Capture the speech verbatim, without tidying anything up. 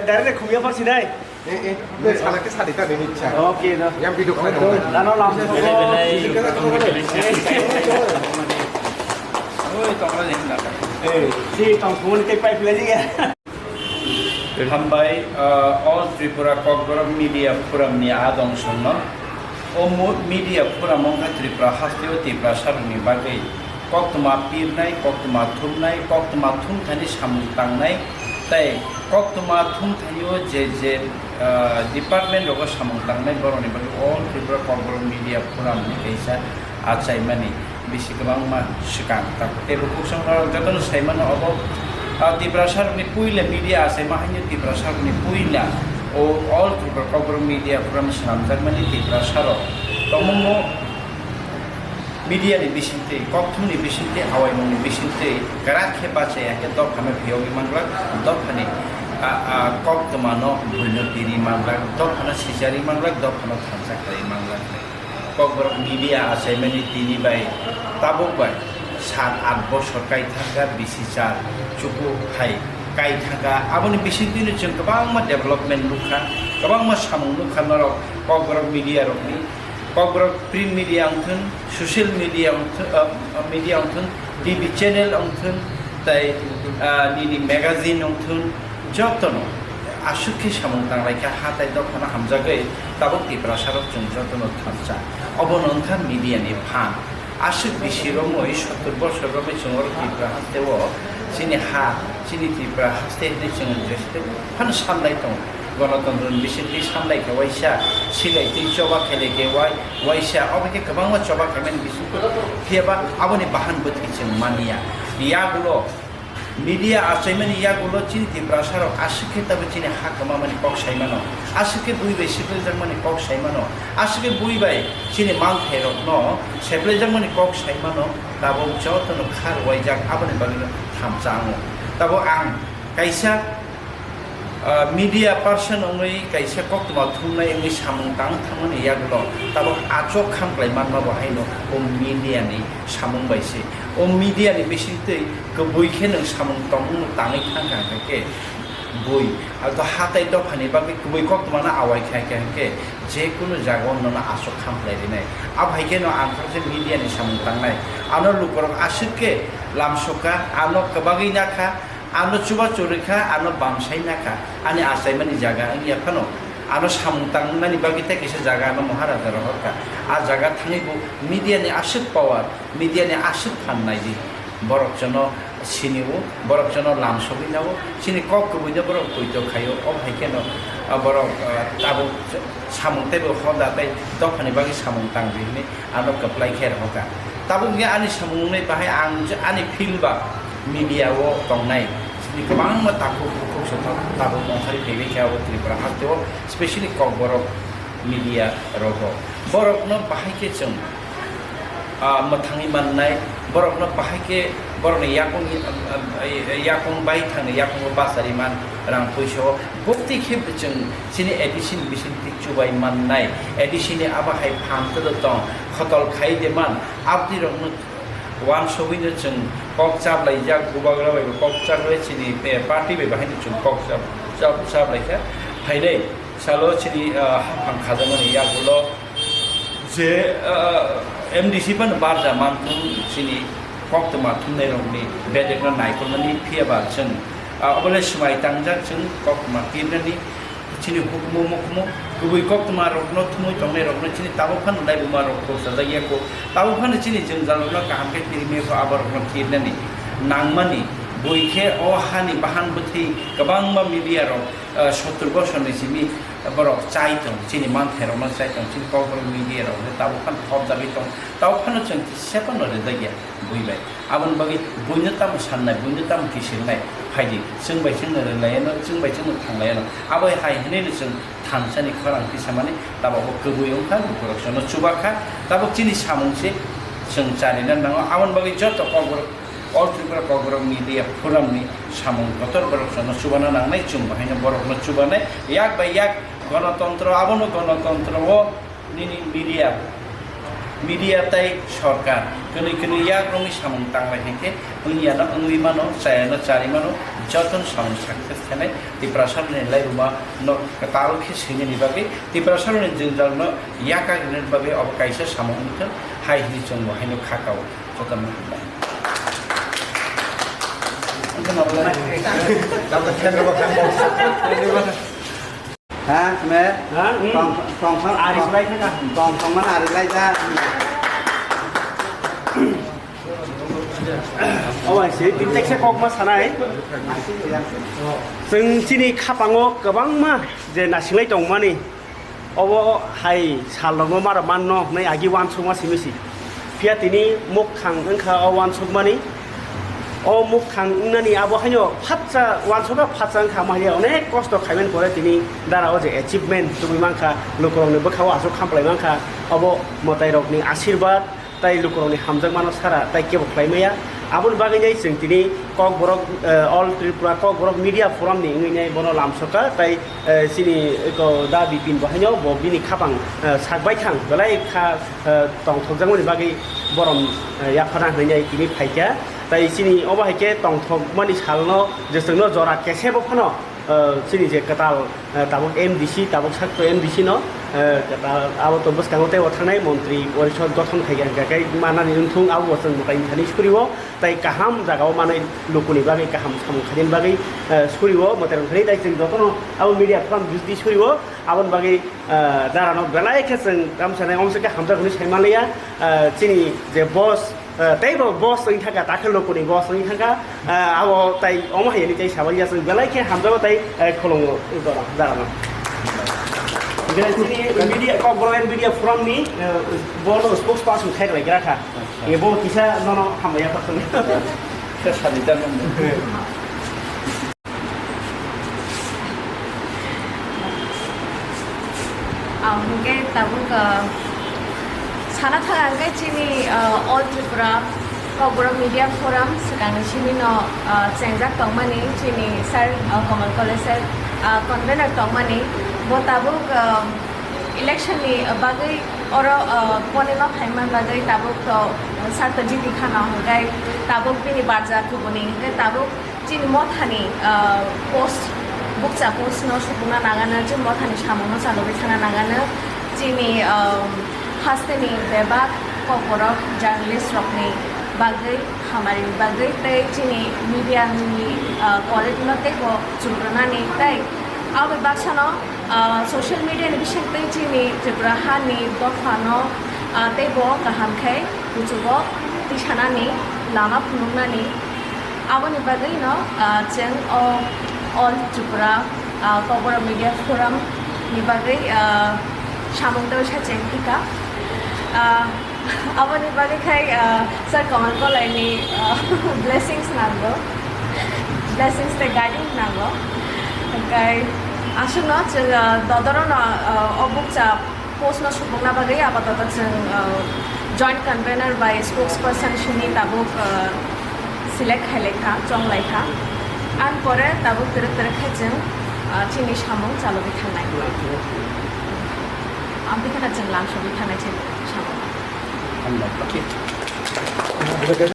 Direct khumya pharsinai. Eh, eh, gue salah ke sadi tadi nih, Cak. Oke, no. Yang video call dong. Dano langsung. Eh, si tong phone ke pipe lagi ya. Hambai, uh, All Tripura Kokborok Media Forum ni adong songno. O mu-, media forum wngkha Tripura hasteo Tiprasa rokni bagwi koktwma pirnai, koktwma thumnai, koktwma thumthani samung tangnai, tei koktwma thumthanio je je, ah, department rogo samung tangnai borokni bagwi All Tripura Kokborok Media Forum ni kaisa achaimani bisi kwbangma swkang. Tei bukhuk songno jotono saimano obo, ah, Tiprasa rokni puila media achaima haino Tiprasa rokni puila o All Tripura Kokborok Media Forum swnamjakmani Tiprasa rok tongmungno media ni bisingtwi, kokthumni bisingtwi, awaimungni bisingtwi kwrak khe bachaya khe dophano phiyogwi manglak, dophani, a, a, koktwmano buino piri manglak, dophano sijari manglak, dophano thansa khlai manglak. Kokborok media achaimani tini bai tabuk bai sat aath bosor kai thangkha, bisi char chuku hai kai thangkha. Aboni bisingtwino chwng kwbangma development nukha, kwbangma samung nukha norok Kokborok media rokni. Kokborok print media wngthun, social media wngthun, ah, media wngthun, T V channel wngthun, tei, ah, nini magazine wngthun, jotono aswk khe samung tanglaikha, hatai dophano hamjagwi tabuk Tiprasarok chwng jotono thansa. Obono wngkha media ni phan. Aswk bisi romwi, sottor bosor romwi chwng oro Tripura hasteo chini ha, chini Tripura haste hinwi chwng jeswk phano samlai tongo. Gonotontro ni bisingtwi samlai khe waisa, silai twi choba khailai khe wai-, waisa, obo khe kwbangma choba khaimani bisingtwi. Phiyaba aboni bahan bwtwi chwng manya. Yagulo media achaimani yagulo chini Tiprasarok aswk khe tabuk chini ha kwmamani kok saimano, aswk khe bui bai siplaijak mani kok saimano, aswk khe bui bai chini manthairokno seplaijak mani kok saimano, tabuk jotono kha rwuaijak aboni bagwino thamsa ango. Tabuk ang kaisa ah, media person wngwi kaisa koktwma thumnai wngwi samung tang thangmani yagulo tabuk achuk khamklai manma bo haino o media ni samung bai se. O media ni bisingtwi kwbui khe nwng samung tongmung tangwi thang kha hwnkhe bui. Abo hatai dophani bagwi kwbui koktwma no awai kha khe hwnkhe je kunu jaga o nono achuk khamklai rinai. Abo hai kheno ang thangsa media ni samung tangnai. Ano lukurok aswk khe lamsokha, ano kwbagwi nakha, ano chubachu rwkha, ano bamsai nakha, ani achaimani jaga wngya phano, ano samung tangnani bagwi tei kisa jaga ano Maharaja rohorkha. A jaga thangwi bo media ni aswk power, media ni aswk phan naidi. Borok jono sinio, borok jono lamsogwi nao, chini kok kwbui no borok poito khaio, o hai kheno, ah, borok, ah, tabuk samung teibo hoda tei dophani bagwi samung tangdi hinwi ano kwplai khe rohorkha. Tabuk hwnkhe ani samung wngnai bahai ang je ani field ba media o tongnai chini kwbangma takhuk bukhuk se tabuk ongkhorwi phaibai khe abo Tripura hasteo, specially Kokborok media rogo. Borokno bahai khe chwng, ah, mwthangwi mannai, borokno bahai khe borokni yakung, ah, ah, yakung bai thangni yakungo bachari man rang puisa o. Bukti khe chwng chini A D C ni bisingtwi chubai mannai, A D C ni abo hai phan kwdwk tong, khotol khai de man, abdi rokno wansugwino chwng kok chaplaijak, bubagra bai bo kok chaplai chini, eh, party bai bahai no chwng kok chap-, chap-, chaplaikha. Phainai salo chini, ah, haphang khajakmani yagulo je, ah, M D C phano barja manthung chini koktwma thumnairokni bedekno naikolmani phiyaba chwng, ah, obole swmai tangjak chwng koktwma pirnani chini hukumu mukumu kwbui koktwma rokno thumwi tongnai rokno chini tabuk phano laibuma rok khorsa jakya kho tabuk phano chini jwngjal rokno kaham khe pirmia kho abo rokno pirnani nangmani bui khe o hani bahan bwthwi kwbangma media rok, ah, sottor bosor ni simi borok chai tong, chini manthairokno chai tong, chini Kokborok media rok hwnkhe tabuk phano thopjagwi tong, tabuk phano chwng kisa phano rijak ya bui bai. Aboni bagwi buino tamo sannai, buino tamo kisilnai, phaidi, chwng bai chwngno rilaiano, chwng bai chwngno thanglaiano. Abo hai hwnwi no chwng thansani khorang tisamani, tabuk bo kwbui wngkha, lukurok chwngno chubakha, tabuk chini samung se chwng charina nango. Aboni bagwi joto Kokborok All Tripura Kokborok Media Forum ni samung kotor borok chwngno chubana nangnai, chwng bahaino borokno chubanai, yak bai yak gonotontro, abono gonotontro o nini media Media tei sorkar kwnwi kwnwi yakrokni samung tanglai hai khe wngya no wngwi mano, chaya no charwi mano, jotono samung success khenai Tiprasarokni lairuma no kwtal khe swinani bagwi, Tiprasarokni jwngjal no yakagrinani bagwi obo kaisa samung wngwi thang hai hwnwi chwng bo haino kha kao. Jotono hambai. Ha, me? Ha? Hmm. Tong, tong, tong, ari sulai kha. Tong, tong mana ari lai da. O hai se, tin tekse kok ma sanai. Chwng chini khapango kwbangma je nasinglai tongmani. Obo hai salrokno mara manno hwnwi agi uansukma simi si. Phiya tini mukthang wngkha o uansukmani. O mukthang wngnani abo haino phatsa uansukha, phatsa wngkha, ama hai onek kosto khaimani pore tini dara o je achievement tubui mankha, lukurokni bwkhao aswk khamplai mankha, obo mwtairokni asirwad. Tai lukurokni hamjakmano sara tai kebo khlai maya. Aboni bagwi nai chwng tini Kokborok, eh, All Tripura Kokborok Media Forum ni wngwi nai bono lamsokha tai, eh, chini eko da Bipin bo haino bo bini khapang, eh, sak baithang belai kha, eh, tongthokjakmani bagwi borom, eh, yaphana hwnwi nai tini phaikha. Tai chini obo hai khe tongthokmani salno je chwngno jora kesebo phano, eh, chini je kwtal, eh, tabuk M D C, tabuk sakto M D C no, eh, kwtal abo to bwskango tei o thangnai montri porisod gothon khai kha, hwnkha khe manani wngthung abo bo chwng mwtai thani surio, tai kaham jagao manwi lukuni bagwi kaham samung khainani bagwi, eh, surio mwtai rok thani tai chwng jotono abo media forum bisdi surio aboni bagwi, eh, darano belai khe chwng tamsa nai omsike hamjak hwnwi sai manliya, eh, chini je boss, Eh, tei bo boss wngwi thangkha, dakhil lukuni boss wngwi thangkha, eh, abo tai omo hai ni tei sabai ya, chwng belai khe hamjago tei, eh, khulungo, eh, dara, darano. Belai chini media, Kokborok Media Forum ni, eh, bono spokesperson khai rwlai gra kha. Acha. Ye bo kisa nono hambai ya, khe sadi da nang. Ah, hwnkhe tabuk, ah, sana thang hwnkhe chini, ah, All Tripura Kokborok Media Forum swkangni simi no, ah, chengjak tongmani chini sir, ah, Kamal Kole sir, ah, convener tongmani bo tabuk, ah, election ni bagwi oro, ah, ponema phaima bagwi tabuk to sir to jiti khana hwnkhe tabuk bini barja kubuni hwnkhe tabuk Chini mothani, ah, post, bukcha post no supungna nangano, chini mothani samung no chalogwi thangna nangano, chini, ah, hasteni bebak kokborok journalist rokni bagwi, hamari bagwi tei chini media ni, ah, quality no teibo chumrwnani tei abo bai baksano, ah, social media ni bisingtwi chini Tripura hani dophano, ah, teibo kaham khe kuchugo tisanani lama phunuknani Aboni bagwi no, ah, chwng o All Tripura, ah, Kokborok Media Forum ni bagwi, ah, samung tei sa cheng thika. Ah, aboni bagwi khai, ah, Sir Kamal Kolai ni, ah, blessings nango, blessings tei guiding nango. Hwnkhe aswkno chwng, ah, dodoro no, ah, o bukcha post no supungna bagwi apatoto chwng, uh, joint convener bai spokesperson simi tabuk, uh, select khailai kha, chonglai kha. Ang pore tabuk twrwk twrwk khe chwng, uh, chini samung chalogwi thangnai. Amtwi kheno chwng lamsogwi thangnai chini samung.